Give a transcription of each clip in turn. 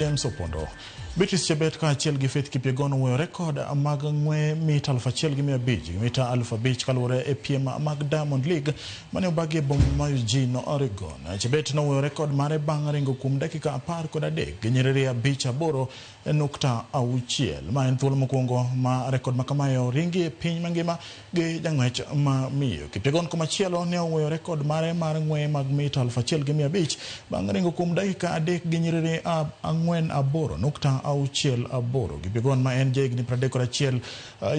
James Opondo. Beatrice Chebet kaachiel gi Faith Kipyegon oweyo rekod mag ng'we mita 1500 gi mita 5000 kaluwore e piem mag Diamond League mane obagi e boma ma Eugene, Oregon. Chebet noweyo rekod mare bang' ringo kuom dakika 13 gi nyiriri 58.6. Ma en thuolo mokwongo ma rekod ma kamae oringi e piny mangima gi jang'wech ma miyo. Kipyegon komachielo ne oweyo rekod mare mar ng'we mag mita 1500 bang' ringo kuom dakika 3 gi nyiriri 48.68. Kipyegon ma en jahigni 31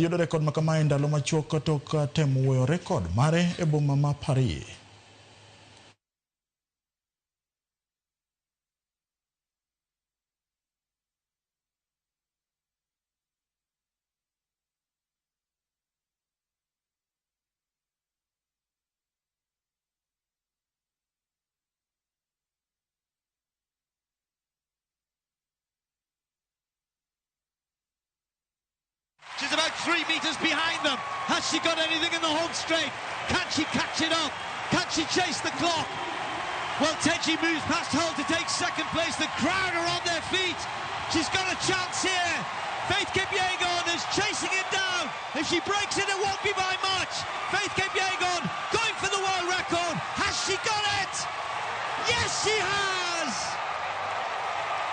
yudo rekod ma kamae ndalo machuok tok temo weyo rekod mare e boma ma Paris. She's about 3 meters behind them. Has she got anything in the home straight? Can she catch it up? Can she chase the clock? Well, Teji moves past Hull to take second place. The crowd are on their feet. She's got a chance here. Faith Kipyegon is chasing it down. If she breaks it, it won't be by much. Faith Kipyegon going for the world record. Has she got it? Yes, she has!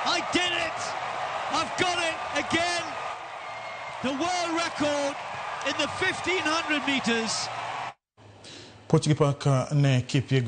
I did it! I've got it again. The world record in the 1500 meters. Puoch gi pak ne Kipyegon.